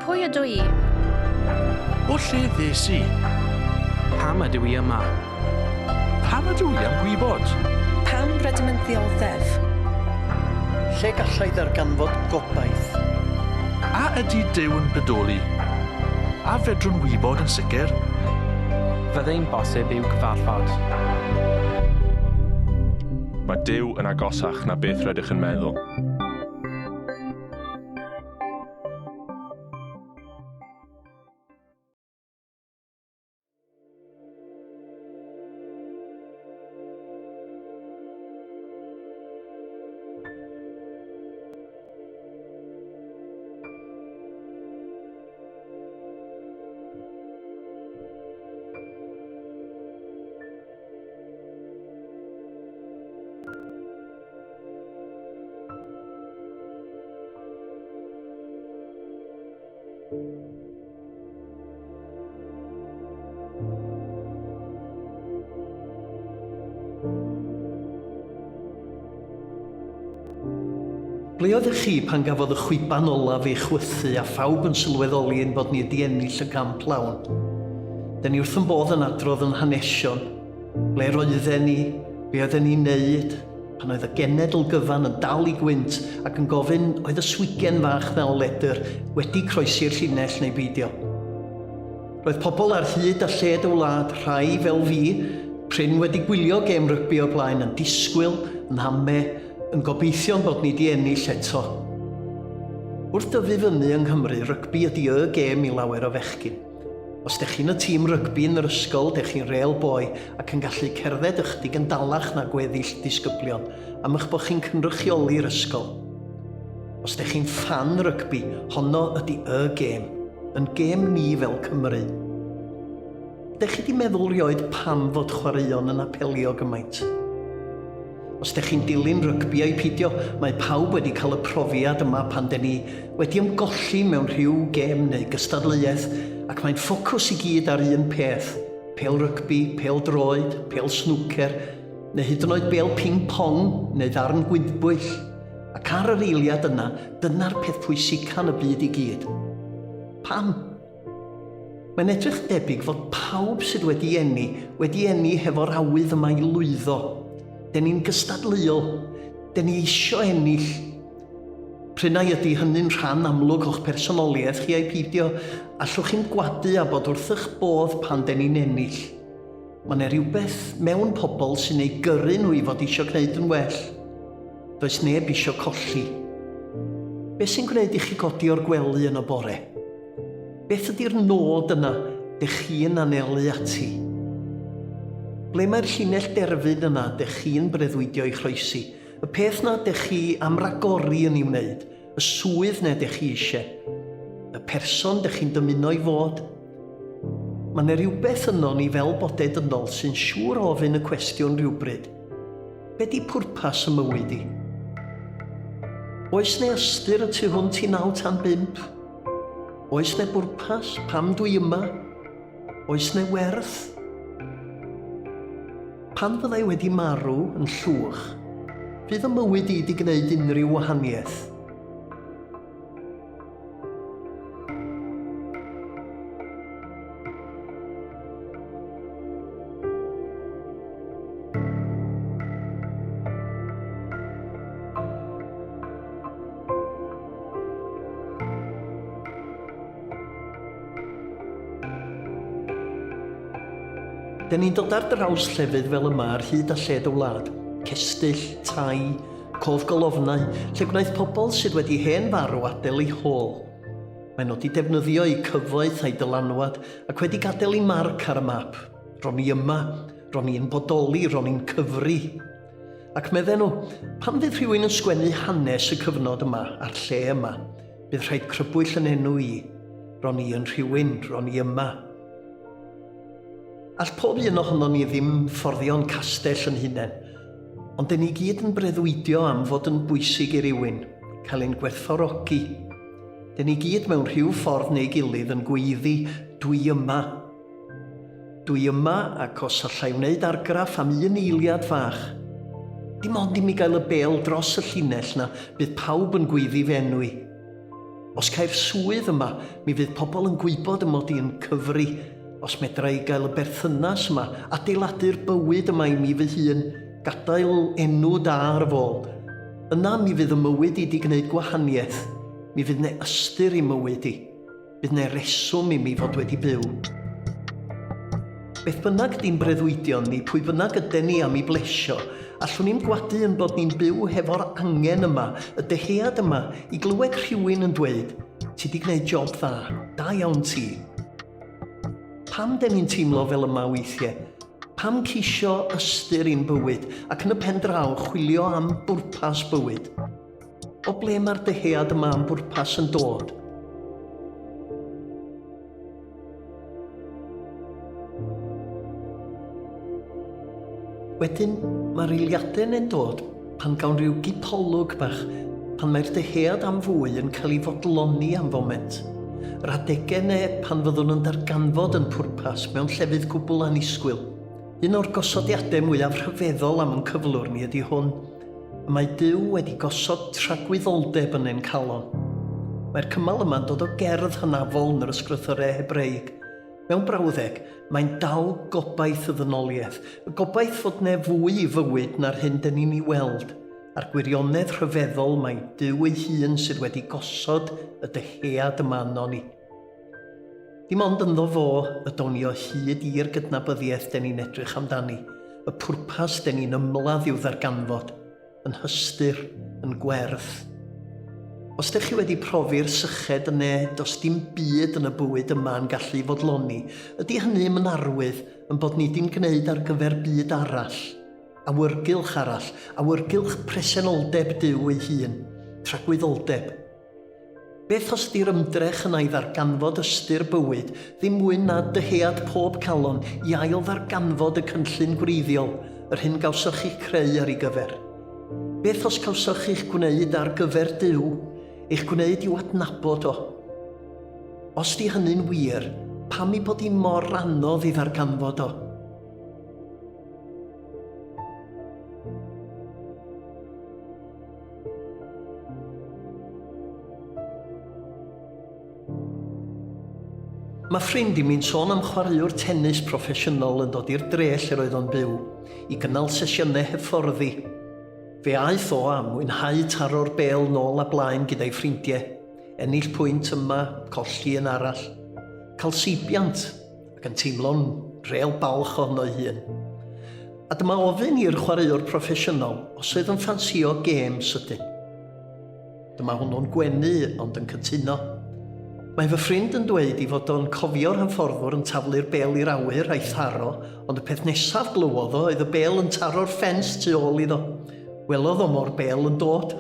Pwy ydw i? O lle ddes i? Pam ydw i yma? Pam ydw i am gwybod? Pam rydym yn ddioddef? Lle gallai ddarganfod gobaith? A ydy Duw'n bodoli? A fedrwn wybod yn sicr? Fyddai'n bosib i'w cyfarfod? Mae Duw yn agosach na beth rydych yn meddwl. Ble oeddech chi pan gafodd y chwiban olaf ei chwythu a phawb yn sylweddoli ein bod ni wedi ennill y gamp lawn? Dyn ni wrth yn bodd yn adrodd yn hanesion, ble roedden ni, be oedden ni'n neud, pan oedd y genedl gyfan yn dal i gwynt ac yn gofyn oedd y swigen fach 'na o ledr wedi croesi'r llinell neu beidio. Roedd pobl ar hyd a lled y wlad, rhai, fel fi, prin wedi gwylio gêm rygbi o'r blaen, yn disgwyl, yn hame, yn gobeithio'n bod ni 'di ennill eto. Wrth dyfu fyny yng Nghymru, rygbi ydi y gêm i lawer o fechgyn. Os dech chi'n y tîm rygbi yn yr ysgol, dech chi'n rêl boi ac yn gallu cerdded ychydig yn dalach na gweddill disgyblion am eich bod chi'n cynrychioli'r ysgol. Os dech chi'n ffan rygbi, honno ydi y gêm. Yn gêm ni fel Cymry. Dech chi 'di meddwl rioed pam fod chwaraeon yn apelio gymaint? Os dech chi'n dilyn rygbi ai peidio, mae pawb wedi cael y profiad yma pan den ni wedi ymgolli mewn rhyw gêm neu gystadleuaeth ac mae'n ffocws i gyd ar un peth, pêl rygbi, pêl droed, pêl snwcer, neu hyd yn oed bêl ping pong neu ddarn gwyddbwyll. Ac ar yr eiliad yna, dyna'r peth pwysica yn y byd i gyd. Pam? Mae'n edrych yn debyg fod pawb sydd wedi eni, wedi eni hefo'r awydd yma i lwyddo. Den ni'n gystadleuol. Den ni isio ennill. P'run ai ydy hynny'n rhan amlwg o'ch personoliaeth chi ai peidio, allwch chi'm gwadu a bod wrth eich bodd pan den ni'n ennill. Mae 'na rywbeth mewn pobl sy'n eu gyrru nhw i fod isio gwneud yn well. Does neb isio colli. Beth sy'n gwneud i chi godi o'r gwely yn y bore? Beth ydy'r nod yna dych chi'n anelu ati? Ble mae'r llinell derfyn yna dych chi'n breuddwydio ei chroesi? Y peth 'na dych chi am ragori yn ei wneud? Y swydd 'na dych chi eisiau? Y person dych chi'n dymuno i fod? Mae 'na rywbeth yno ni fel bodau dynol sy'n siŵr o ofyn y cwestiwn rhywbryd, be 'di pwrpas 'y mywyd i? Oes 'ne ystyr y tu hwnt i naw tan bump? Oes 'ne bwrpas pam dwi yma? Oes 'ne werth? Pan fydda i wedi marw yn llwch, fydd 'y mywyd i 'di gwneud unrhyw wahaniaeth? Dyn ni'n dod ar draws llefydd fel yma ar hyd a lled y wlad, cestyll, tai, Cofgolofnau, lle gwnaeth pobl sydd wedi hen farw adael eu hôl. Maen nhw wedi defnyddio eu cyfoeth a'u dylanwad ac wedi gadael eu marc ar y map. Ro'n i yma, ro'n i'n bodoli, ro'n i'n cyfri. Ac medden nhw, pan fydd rhywun yn sgwennu hanes y cyfnod yma a'r lle yma, bydd rhaid crybwyll yn enw i. Ro'n i yn rhywun, ro'n i yma. All pob un ohonon ni ddim fforddio'n castell yn hunain, ond dyn ni gyd yn breuddwydio am fod yn bwysig i rywun, cael ein gwerthfawrogi. Dyn ni gyd mewn rhyw ffordd neu gilydd yn gweiddi, dwi yma. Dwi yma ac os allai wneud argraff am un eiliad fach, dim ond i mi gael y bêl dros y llinell 'na, bydd pawb yn gweiddi fy enw i. Os cai'r swydd yma, mi fydd pobl yn gwybod y mod i yn cyfri. Os medra i gael y berthynas yma, adeiladu'r bywyd yma i mi fy hun, gadael enw da ar fy ôl, yna mi fydd y mywyd i 'di gwneud gwahaniaeth. Mi fydd 'ne ystyr i mywyd i. Bydd 'ne reswm i mi fod wedi byw. Beth bynnag 'di'n breuddwydion ni, pwy bynnag yden ni am i blesio, allwn ni'm gwadu yn bod ni'n byw hefo'r angen yma, y dyhead yma, i glywed rhywun yn dweud, 'Ti 'di gwneud job dda, da iawn ti'. Pam 'den ni'n teimlo fel yma weithie? Pam ceisio ystyr i'n bywyd, ac yn y pen draw chwilio am bwrpas bywyd? O ble mae'r dyhead yma am bwrpas yn dod? Wedyn, mae'r eiliadau yna'n dod pan gawn rhyw gipolwg bach, pan mae'r dyhead am fwy yn cael ei fodloni am foment. Yr adegau yna pan fyddwn yn darganfod yn pwrpas mewn llefydd gwbl annisgwyl. Un o'r gosodiadau mwyaf rhyfeddol am yn cyflwr ni ydy hwn. Y mae Duw wedi gosod tragwyddoldeb yn ein calon. Mae'r cymal yma'n dod o gerdd hynafol yn yr Ysgrythurau Hebreig. Mewn brawddeg, mae'n dal gobaith y ddynoliaeth, y gobaith fod 'ne fwy i fywyd na'r hyn 'den ni'n ei weld, a'r gwirionedd rhyfeddol mai Duw ei hun sydd wedi gosod y dyhead yma ynon ni. Dim ond ynddo fo y down ni o hyd i'r gydnabyddiaeth den ni'n edrych amdani, y pwrpas den ni'n ymladd i'w ddarganfod, yn hystyr, yn gwerth. Os dych chi wedi profi'r syched yne does dim byd yn y bywyd yma yn gallu fodloni, ydy hynny yn arwydd yn bod ni di'n gwneud ar gyfer byd arall, awyrgylch arall, awyrgylch presenoldeb Duw ei hun, tragwyddoldeb? Beth os ydi'r ymdrech yna i ddarganfod ystyr bywyd ddim mwy na dyhead pob calon i ail-ddarganfod y cynllun gwreiddiol, yr hyn gawsoch chi'ch creu ar ei gyfer? Beth os cawsoch chi'ch gwneud ar gyfer Duw, eich gwneud i'w adnabod o? Os 'di hynny'n wir, pam ei bod hi mor anodd i ddarganfod o? Mae ffrind i mi'n sôn am chwaraewr tennis proffesiynol yn dod i'r dre lle'r oedd o'n byw, i gynnal sesiynau hyfforddi. Fe aeth o a mwynhau taro'r bêl nôl a blaen gyda'i ffrindiau, ennill pwynt yma, colli yn arall. Cael seibiant, ac yn teimlo'n rêl balch ohono'i hun. A dyma ofyn i'r chwaraewr proffesiynol os oedd yn ffansïo gêm sydyn. Dyma hwnnw'n gwenu ond yn cytuno. Mae fy ffrind yn dweud ei fod o'n cofio'r hyfforddwr yn taflu'r bêl i'r awyr a'i tharo, ond y peth nesaf glywodd o oedd y bêl yn taro'r ffens tu ôl iddo. Welodd o mo'r bêl yn dod.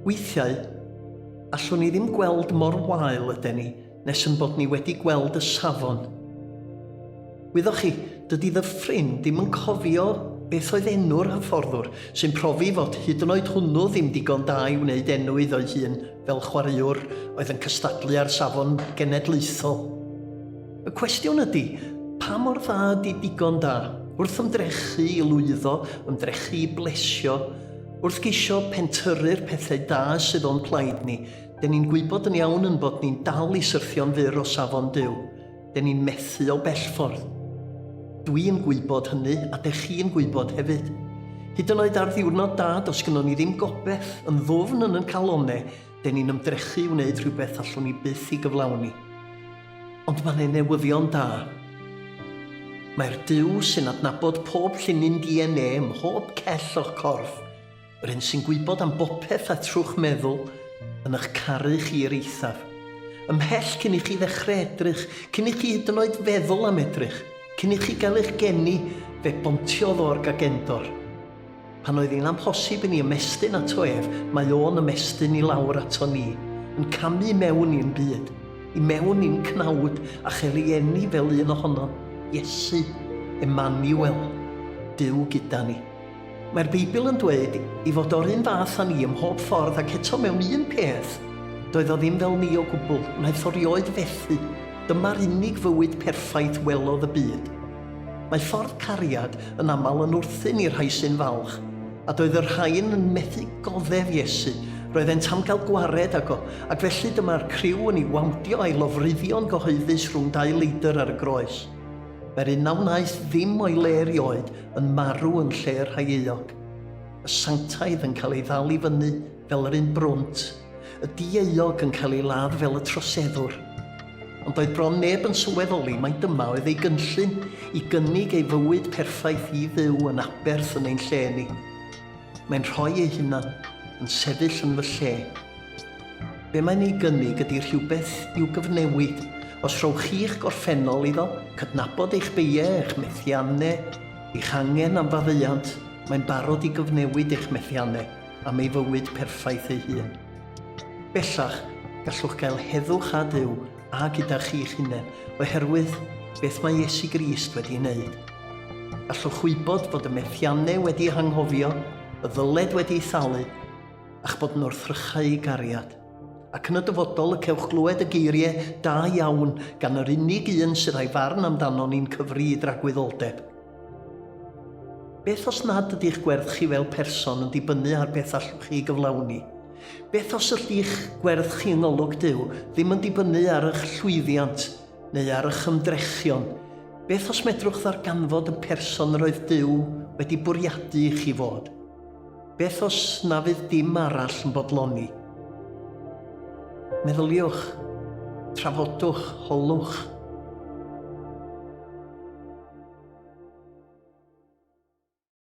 Weithiau, allwn ni ddim gweld mor wael yden ni nes yn bod ni wedi gweld y safon. Wyddoch chi, dydy fy ffrind ddim yn cofio beth oedd enw'r hyfforddwr, sy'n profi fod hyd yn oed hwnnw ddim digon da i wneud enw iddo'i hun fel chwaraewr oedd yn cystadlu ar safon genedlaethol. Y cwestiwn ydy, pa mor dda ydy digon da? Wrth ymdrechu i lwyddo, ymdrechu i blesio, wrth geisio pentyrru'r pethau da sydd o'n plaid ni, Dyn ni'n gwybod yn iawn yn bod ni'n dal i syrthio'n fyr o safon Duw. Dyn ni'n methu o bell ffordd. Dwi'n gwybod hynny, a dych chi'n gwybod hefyd. Hyd yn oed ar ddiwrnod da, does gynnon ni ddim gobeth, yn ddwfn yn yn calonne, dyn ni'n ymdrechu i wneud rhywbeth allwn ni byth i gyflawni. Ond mae 'ne newyddion da. Mae'r Duw sy'n adnabod pob llinyn DNA ym mhob cell o'ch corff, Yr un sy'n gwybod am bopeth a trw'ch meddwl, yn ych caru chi i'r eithaf. Ymhell cyn i chi ddechrau edrych, cyn i chi hyd yn oed feddwl am edrych, cyn i chi gael eich geni, fe bontiodd o'r gagendor. Pan oedd hi'n amhosib i ni ymestyn ato ef, mae o'n ymestyn i lawr ato ni, yn camu i mewn i'n byd, i mewn i'n cnawd, a chael ei eni fel un ohonom, Iesu, Emaniwel, Duw gyda ni. Mae'r Beibl yn dweud ei fod o'r un fath â ni ym mhob ffordd ac eto mewn un peth, doedd o ddim fel ni o gwbl, wnaeth o rioed fethu. Dyma'r unig fywyd perffaith welodd y byd. Mae ffordd cariad yn aml yn wrthun i'r rhai sy'n falch, a doedd y rhain yn methu goddef Iesu. Roeddent am gael gwared ag o, ac felly dyma'r criw yn ei wawdio a'i lofruddio'n gyhoeddus rhwng dau leidr ar y groes. Mae'r un na wnaeth ddim o'i le erioed yn marw yn lle'r rhai euog. Y sanctaidd yn cael ei ddal i fyny fel yr un brwnt, y dieuog yn cael ei ladd fel y troseddwr. Ond doedd bron neb yn sylweddoli mai dyma oedd ei gynllun, i gynnig ei fywyd perffaith i Dduw yn aberth yn ein lle ni. Mae'n rhoi ei hunan, yn sefyll yn fy lle. Be mae'n ei gynnig ydy rhywbeth i'w gyfnewid. Os rhowch chi'ch gorffennol iddo, cydnabod eich beiau, eich methiannau, eich angen am faddeuant, mae'n barod i gyfnewid eich methiannau am ei fywyd perffaith ei hun. Bellach, gallwch gael heddwch â Duw a gyda chi'ch hunain, oherwydd beth mae Iesu Grist wedi ei wneud. Gallwch wybod fod y methiannau wedi eu hanghofio, y ddyled wedi ei thalu, a'ch bod yn wrthrychau ei gariad. Ac yn y dyfodol y cewch glywed y geiriau da iawn gan yr unig un sydd â'i farn amdanon ni'n cyfri i dragwyddoldeb. Beth os nad ydy'ch gwerth chi fel person yn dibynnu ar beth allwch chi ei gyflawni? Beth os ydy'ch gwerth chi yng ngolwg Duw ddim yn dibynnu ar eich llwyddiant neu ar eich ymdrechion? Beth os medrwch ddarganfod y person yr oedd Duw wedi bwriadu i chi fod? Beth os na fydd dim arall yn bodloni? Meddyliwch, trafodwch, holwch.